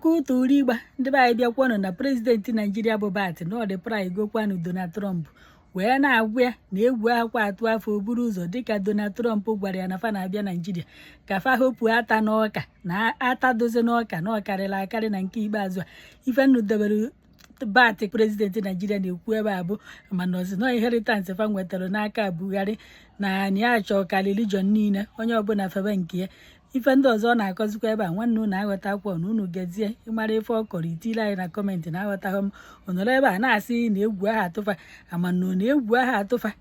Oke ụtọ uri ịgba ndị be anyị bịakwanụ na president Naijiria bụ Bat na ọ reply gokwanụ Donald Trump wee na-agwa ya na egwu akwa atụ afọ o buru ụzọ, dịka Donald Trump gwara ya na fa na-abịa Naijiria ka fa hopu ata n'ọka na ata dozi n'ọka na ọ karịrị akarị. Na nke ikpeazụ a, ife nnu debere Bat president Naijiria na-ekwu ebe a bụ mana ozi na inheritance fa nwetara n'aka Buhari na anyị achọ ka religion niile, onye ọbụla febe nke ya. Ife ndị ọzọ ọ na-akọzikwa ebe a, nwanne, unu aghọtakwa na unu gezie ịmara ife ọ kọrọ, itile anyị na comment na aghọtaghị m. Ọ nọrọ ebe a na-asị na egwu aha atụfa amana na egwu aha atụfa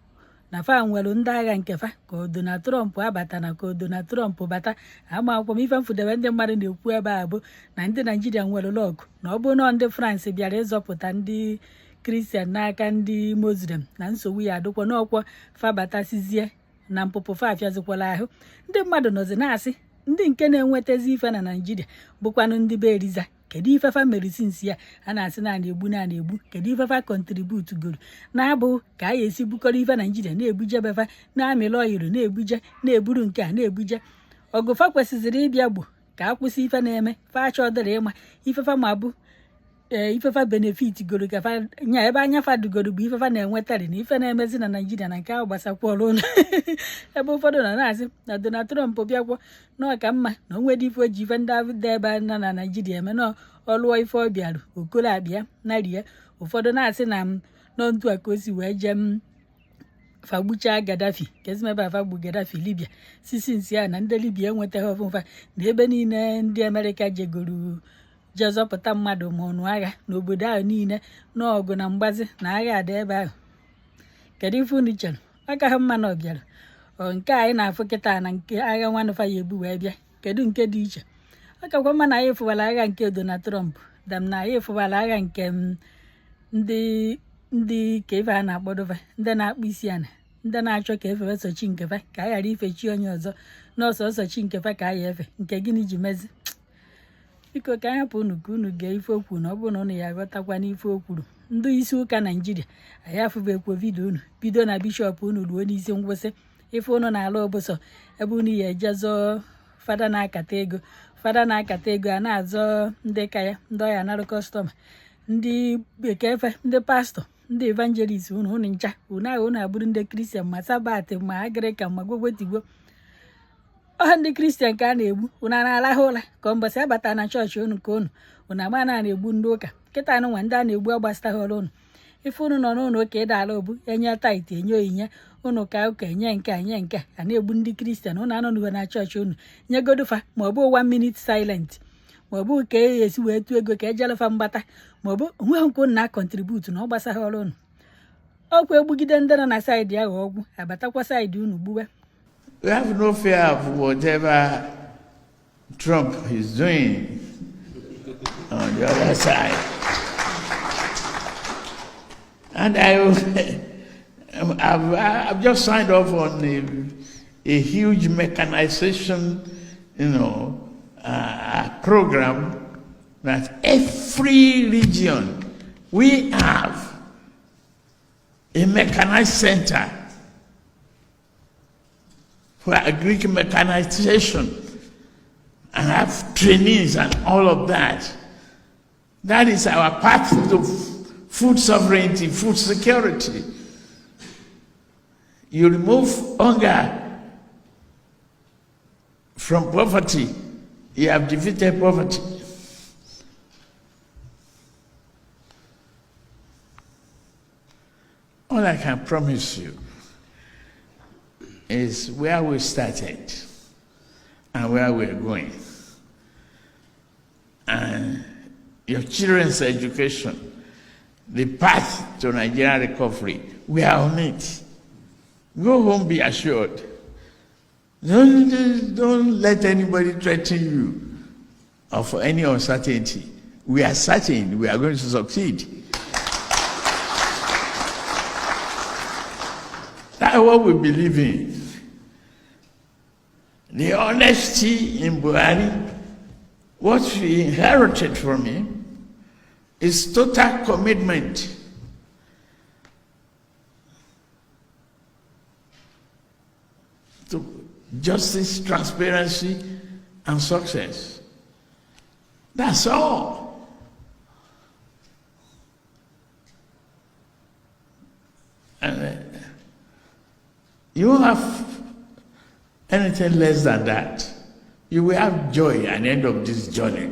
na fa nwere ndị agha nke fa ka Donald Trump abata na ka Donald Trump bata. Ama akwụkwọ m ife mfudebe ndị mmadụ na-ekwu ebe a bụ na ndị Naijiria nwere luck, na ọ bụrụ na ndị France bịara ịzọpụta ndị Christian n'aka ndị Muslim na nsogbu ya adịkwa n'ọkwọ fabatasizie na mpụpụ fa afịazikwala ahụ. Ndị mmadụ nọzi na-asị ndị nke na-enwetazi ife na Naijiria bụkwanụ ndị be Eriza, kedu ife fa mere since ya a na-asị na na-egbu na na-egbu? Kedu ife fa contribute goro na-abụ ka a esi bukọrọ ife Naijiria na-ebujebefa na-amịlị oil, na-ebuje na-eburu nke a na-ebuje ọgụ? Fa kwesịzịrị ịbịa gbo ka a kwụsị ife na-eme. Fa achọdịrị ịma ifefa ma bụ ee ifefa benefit goro ka fa nya ebe anya fa dugoro bụ ifefa na-enwetari na ife na-emezi na Naijiria na nke ahụ gbasakwara ụlọ. Ebe ụfọdụ nọ na-asị na Donald Trump bịakwa na ọka mma na o nwere ife o ji ife ndị dị ebe nọ na Naijiria eme na ọlụọ ife ọ bịarụ okoro abịa narie. Ụfọdụ na-asị na m nọ ntu a ka o si wee jee m fagbuchaa Gaddafi kezimebe afagbu Gaddafi Libya sisi nsi a na ndị Libya enwetaghị ọfụmfa na ebe niile ndị Amerịka jegoro jee zọpụta mmadụ ma ọnụ agha n'obodo ahụ niile n'ọgụ na mgbazi na agha ada ebe ahụ. Kedu ife unu chere? Ọ kaghị mma na ọ bịara ọ nke anyị na-afụ kịta na nke agha nwanụfa ya ebu wee bịa, kedu nke dị iche? Ọ kakwa mma na anyị fụwara agha nke Donald Trump dam na anyị fụwara agha nke ndị ka ife a na-akpọdova ndị na-akpụ isi ana, ndị na-achọ ka efewe sọ chi nke fa, ka a ghara ife chi onye ọzọ n'ọsọsọ chi nke fa ka a ya efe. Nke gịnị ji mezi? Biko, ka anyị hapụ unu ka unu gee ife o kwuru, na ọ bụrụ na unu ya aghọtakwa n'ife o kwuru. Ndị isi ụka Naijiria, anyị afụbekwo video unu bido na bishọp unu ruo n'isi ngwụsị. Ife unu na-ala obụsọ ebe unu ya eje zọọ fada na-akata ego, fada na-akata ego a na-azọ ndị ka ya, ndị ọya narụ customer, ndị bekee efe, ndị pastọ, ndị evangelist unu, unu ncha unu ahụ unu abụrụ ndị Christian, ma Sabbath ma Anglican ma gwogwotigwo ọha ndị Christian ka a na-egbu. Unu a na-alahụ ụra ka mbọsị abata na chọọchị unu ka unu unu agba na na-egbu ndị ụka kịta anụnwa ndị a na-egbu agbasitaghọrọ unu. Ife unu nọ n'ụlọ ụka ịda ala obu enye tithe, enye onyinye unu ka ụka enye nke a nye nke a na-egbu ndị Christian. Unu anọ na chọọchị unu nyegodufa ma ọ bụ one minute silent, ma ọ bụ ka e esi wee tụọ ego ka ejelefa mgbata, ma ọ bụ onweghị nke unu na-acontribute na ọ gbasaghọrọ unu. Ọkwa egbugide ndị nọ na side ahụ ọgwụ abatakwa side unu gbuwe. We have no fear of whatever Trump is doing on the other side. And I've just signed off on a huge mechanization program that every region we have a mechanized center for agric mechanization and have trainees and all of that. That is our path to food sovereignty, food security. You remove hunger from poverty, you have defeated poverty. All I can promise you is where we started and where we're going. And your children's education, the path to Nigerian recovery, we are on it. Go home, be assured. Don't let anybody threaten you of any uncertainty. We are certain we are going to succeed. That's what we believe in. The honesty in Buhari, what we inherited from him, is total commitment to justice, transparency, and success. That's all. And you have anything less than that, you will have joy at the end of this journey.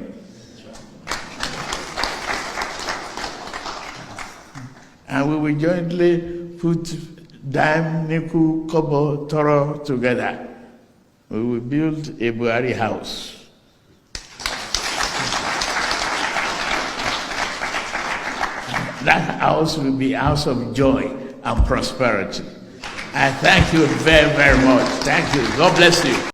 And we will jointly put dime, nickel, kobo, toro together. We will build a Buhari house. That house will be a house of joy and prosperity. I thank you very, very much. Thank you. God bless you.